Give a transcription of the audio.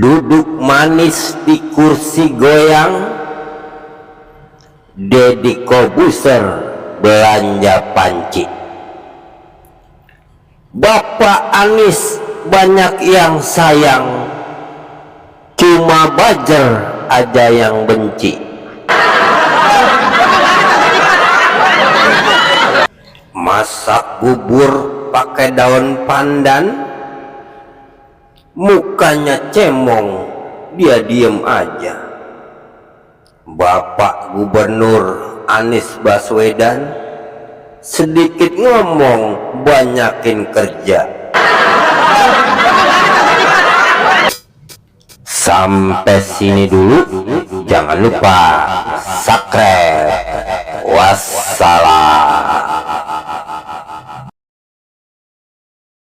duduk manis di kursi goyang, Deddy Kobuser belanja panci. Bapak Anies banyak yang sayang, cuma Bajer aja yang benci. Masak bubur pakai daun pandan, mukanya cemong, dia diem aja. Bapak Gubernur Anies Baswedan sedikit ngomong, banyakin kerja. Sampai sini dulu, jangan lupa subscribe.